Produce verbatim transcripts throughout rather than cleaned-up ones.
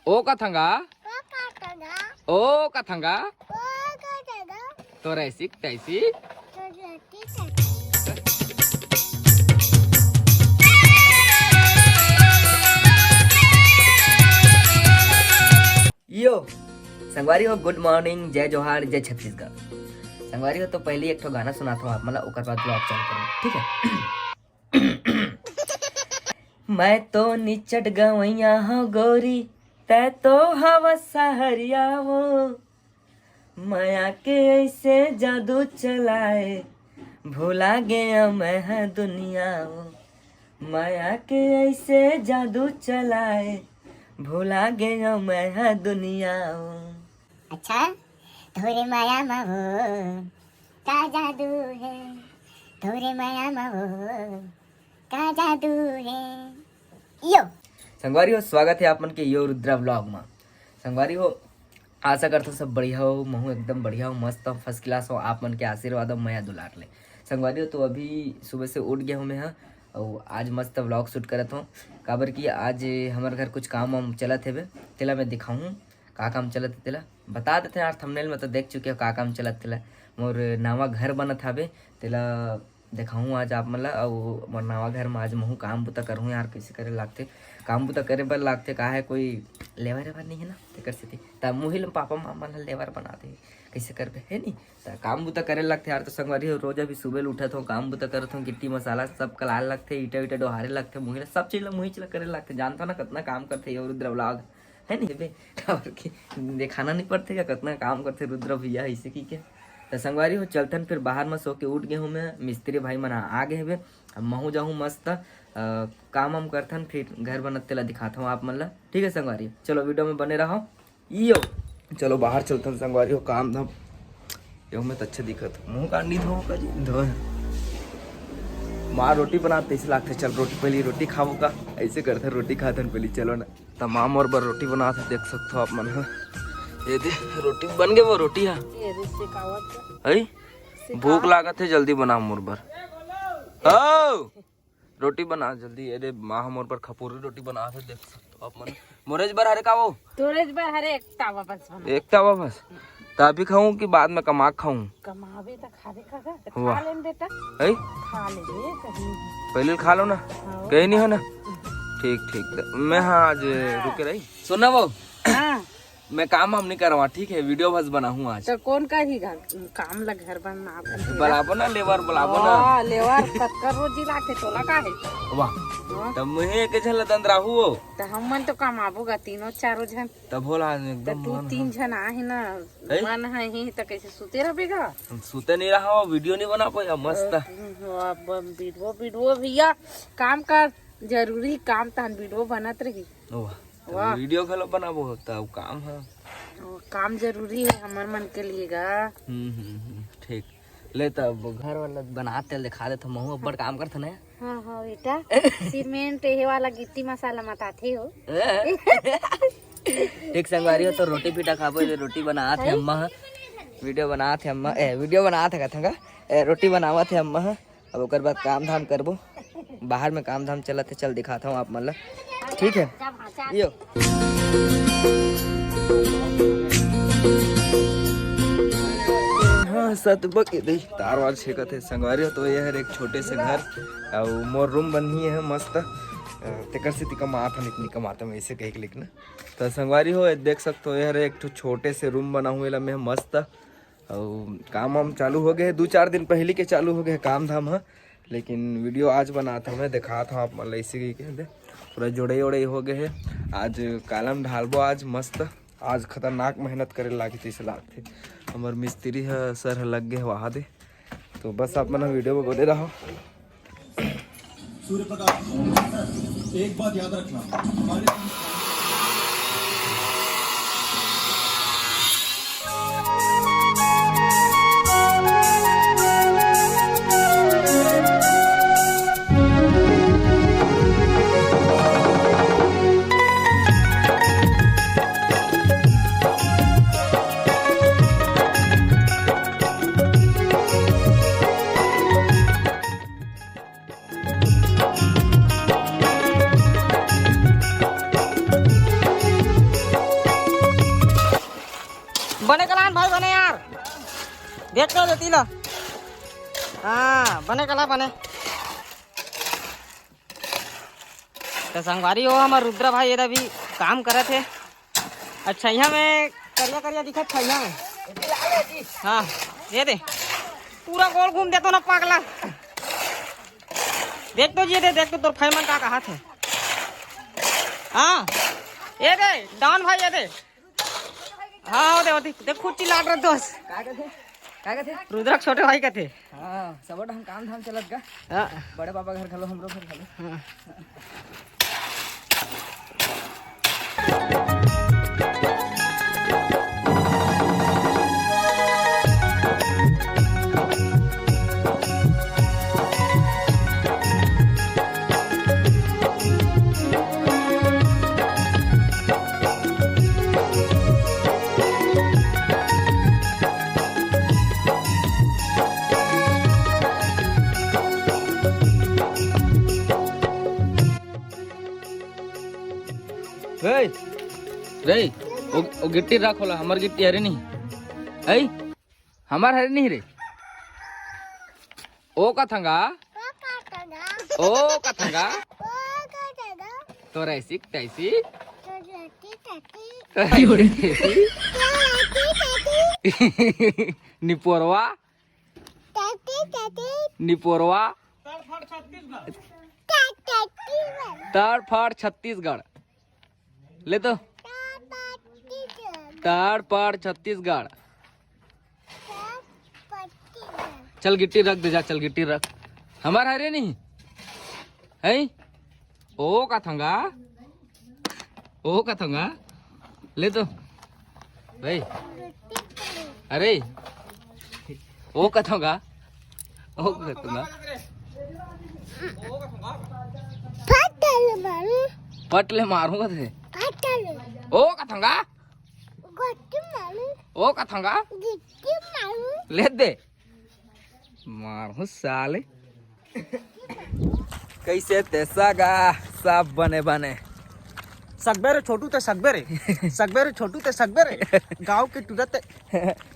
ओ कथंगा, ओ कथंगा, तोर ऐसी तैसी। यो संगवारी हो, गुड मॉर्निंग, जय जोहार, जय छत्तीसगढ़। संगवारी हो, तो पहले एक ठो गाना सुनात हूँ आप मन ला, ओकर बाद ब्लॉग चालू करूँ, ठीक है? मैं तो निचट गवैया हो गोरी, तै तो हवस सहरिया वो। मया के ऐसे जादू चलाए, भुला गया मैं ह दुनिया वो। मया के ऐसे जादू चलाए, भुला गया मैं ह दुनिया वो। अच्छा, तोरे माया मा वो का जादू है, तोरे माया मा वो का जादू है। यो संगवारी हो, स्वागत है आप मन के यो रुद्रा व्लॉग मा। संगवारी हो, आशा करथों सब बढ़िया हो, महूँ एकदम बढ़िया हूँ, मस्त हूँ, फर्स्ट क्लास हूँ, आप मन के आशीर्वाद और मया दुलार ले। संगवारी हो, तो अभी सुबह से उठ गया हूँ मैं, हाँ, और आज मस्त व्लॉग शूट करत हूँ, काबर कि आज हमर घर कुछ काम वाम चलत हेबे, तेला मैं दिखाऊँ, का काम चलत हे तेला बता देते हैं यार। थंबनेल में तो देख चुके हो का काम चलत हे तेला, मोर नवा घर बनत हाबे, तेला देखाऊँ आज आप मन ला। अउ मोर नवा घर में आज महूँ काम बुता करहूँ यार, कैसे करे लागथे, काम बुता करे बर लागथे, का है कोई लेबर वेबर नहीं है ना, तेकर सेती त मुही ल पापा मामा ला लेबर बना दे, कैसे करबे, है नी? त काम बुता करे लागथे यार। तो संगवारी हो, रोज अभी सुबह ले उठत हो, काम बुता करत हो, गिट्टी मसाला सब कलाए लागथे, ईटा ईटा डोहारे लागथे, मुही ला सब चीज ला मुही ला करे लागथे। जानथो ना कतना काम करथे ये रुद्र व्लॉग, है नी बे? काबर कि देखाना नहीं पड़थे का, कतना काम करथे रुद्र भैया, ऐसे की के। त संगवारी हो, चलथन फिर बाहर में, सो के उठ गए हूँ मैं, मिस्त्री भाई मन आ गए हेबे। अब महूँ जाहूँ मस्त, अ, काम वाम करथन, फिर घर बनत तेला दिखात हूँ आप मन ला। ठीक है संगवारी, चलो वीडियो में बने रहो। यो, चलो बाहर चलथन संगवारी हो, काम धाम। यो में तो अच्छा दिखत, मुँह कान नहीं धो का जी, धो। माँ रोटी बनात तैसे लागथे, चल रोटी पहली रोटी खाबो का, ऐसे करथे रोटी खाथन पहली, चलो ना। त माँ मोर बर रोटी बनात हे, देख सकथो आप मन ह। ये दे, रोटी बन गे वो रोटी ह। ये दे, सिखावत हे। है? सिखा। भूख लागत हे, जल्दी बना मोर बर। ओ! रोटी बना जल्दी। ये दे, माँ ह मोर बर खपूरी रोटी बनात हे, देख सकथो आप मन। मोरेज बर हरे का वो? तोरेज बर हरे एक तावा बस बना। एक तावा बस? त अभी खाऊं कि बाद में कमा के खाऊं? कमाबे त खाबे का, का? त वाह। खा लेन बेटा। है? खा ले बे, कहीं। पहले खा लो ना। हाँ। कहीं नहीं हो ना? ठीक, ठीक। त मैं, हाँ, आज रुके रही। सुन ना वो। हाँ। मैं काम वाम नहीं करवा, ठीक है? वीडियो बस बनाहूँ आज। तो कौन का ही घर? काम ला घर बनना आप। बुलाबो ना लेबर, बुलाबो ना। हाँ, लेबर कतका रोजी लाथे, तोला का है? वाह। हाँ। त मुहे के झन ल दंदराहू हो। त हमन तो कमाबो गा, तीनों चारों झन। तब होला एकदम त तू मन तीन ह। झन आहे ना, है? मन ह ही, त कैसे सुते रहबे गा? हम सुते नहीं रहा, वीडियो नहीं बना पाया, मस्त। अ, अब वीडियो, वीडियो भैया, काम कर, जरूरी काम, तहन वीडियो बनत रही। वाह, त वाह। वीडियो घलो बनाबो, त काम ह। ओ, काम जरूरी है हमर मन के लिए गा। हम्म, हम्म, हम्म, ठीक। ले, तब घर वाला बनात तेल दिखा देत, महू अब्बड़ काम करत ना। हाँ, हाँ, बेटा। सीमेंट, ये वाला गिट्टी मसाला मत आथे हो। ए? ठीक संगवारी हो, तो रोटी पीटा खाबो, ये रोटी बनात हे अम्मा ह। वीडियो बनात हे अम्मा, ए, वीडियो बनात हे कथंगा। ए, रोटी बनावत हे अम्मा ह। अब ओकर बाद काम धाम करबो, बाहर में काम धाम चलत हे, चल दिखाता हूँ आप मन ला, ठीक है? यो। हाँ, सत बके दे, तार वार छेकत हे संगवारी हो। तो ये हर एक छोटे से घर, अउ मोर रूम बनही है मस्त, अ, तेकर से तिका मात हम इतनी कमाता हूँ, ऐसे कह के लिखना। तो संगवारी हो, देख सकते हो, ये हर एक ठो छोटे से रूम बना हुए ला मैं मस्त। अउ काम वाम चालू हो गए, दू चार दिन पहली के चालू हो गए काम धाम ह, लेकिन वीडियो आज बनात हूँ मैं, दिखात हूँ आप मन ला इसी के दे। पूरा जोड़े ओड़े हो गए है। आज कालम ढालबो, आज मस्त, आज खतरनाक मेहनत करे लागी तैसे लागथे। हमर मिस्त्री ह सर ह लग गए वहाँ दे, तो बस आप मन वीडियो में बने रहो। सूर्य प्रकाश, एक बात याद रखना, हमारे बने कलान भाई, बने यार, देख तो देती ला। हाँ, बने कला बने। तो संगवारी हो, हमर रुद्रा भाई एदा भी काम करत हे। अच्छा, यहाँ में करिया करिया दिखत हे यहाँ में। हाँ, ये दे, पूरा गोल घूम देतो ना पागला। देख तो जी, ये दे, देख तो तोर फैमन का कहत हे। हाँ, ये दे डॉन भाई, ये दे। हाँ, वो दे, वो दे, देख खुद चिल्लात रहे दोस्त। का कथे? का कथे? रुद्रक छोटे भाई कथे। हाँ, सब हम काम धाम चलत गा। हाँ। बड़े पापा घर घलो, हमरो घर घलो। हाँ। रे, रे, ओ, ओ गिट्टी रख होला, हमर गिट्टी हरे नहीं। है? हमर हरे नहीं रे। ओ कथंगा। ओ कथंगा। तोर ऐसी तैसी। निपोरवा। निपोरवा। तड़फड़ छत्तीसगढ़। ले तो। तड़फड़ छत्तीसगढ़। चल गिट्टी रख दे जा, चल गिट्टी रख। हमार हरे नहीं है। ओ कथंगा। ओ कथंगा। ले तो भाई। अरे, ओ कथंगा। ओ कथंगा। पटल मारू। पटले मारू कथे। पटल। ओ कथंगा। गोटी मारू। ओ कथंगा। गिट्टी मारू। ले दे। मारू साले। कैसे ते सगा? सब बने बने। सगबे रे छोटू ते सगबे रे। सगबे रे छोटू ते सगबे रे। गाँव के टूरा ते।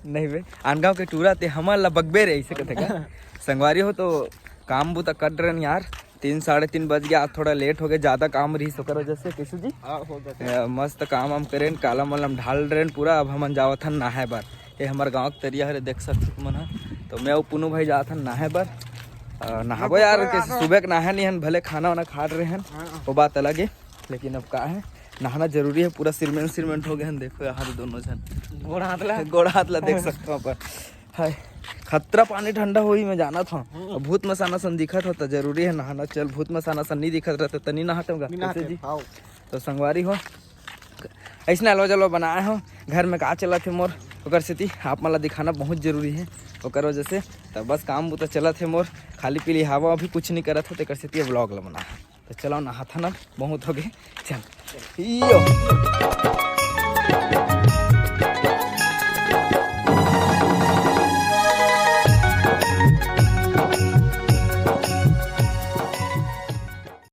नहीं बे, आन गाँव के टूरा ते हमन ला बगबे रे, ऐसे कथे का? संगवारी हो तो काम बुता कर रहे यार, तीन साढ़े तीन बज गया, आज थोड़ा लेट हो गया, ज्यादा काम रही ओकर वजह से। किशु जी? हाँ, हो गया। अ, मस्त काम हम करेन, कालम वालम ढाल रहे पूरा। अब हमन जावत हन नहाए बर। ये हमर गाँव के तरिया हरे, देख सकते तुमन ह। तो मैं अउ पुनू भाई जात हन नहाए बर। अ, नहाबो मैं यार, कुकुर कैसे आहा। सुबह के नहाए नहीं हन, भले खाना वाना खा रहे हन, हाँ। वो बात अलग है, लेकिन अब का है, नहाना जरूरी है। पूरा सिरमेंट सिरमेंट हो गए हन, देखो यहाँ तो दोनों झन गोड़ हाथ ला। गोड़ हाथ ला देख सकते हो अपन। हाय, खतरा पानी ठंडा होही, मैं जानत हूँ। हम्म। अब भूत मसाना सन दिखत हो तो जरूरी है नहाना। चल, भूत मसाना सन नहीं दिखत रहते तो नहीं नहाते होगा। नहीं कैसे नहाते, जी? हाँ। तो संगवारी हो, ऐसने अलवा जलवा बनाए हो, घर में का चलत हे मोर, ओकर सेती आप मन ला दिखाना बहुत जरूरी है। ओकर वजह से तो बस काम बुता चलत हे मोर, खाली पीली हवा, अभी कुछ नहीं करत हो, तेकर सेती vlog ला बना। तो चलो नहाथन, अब बहुत हो गए, चल। यो।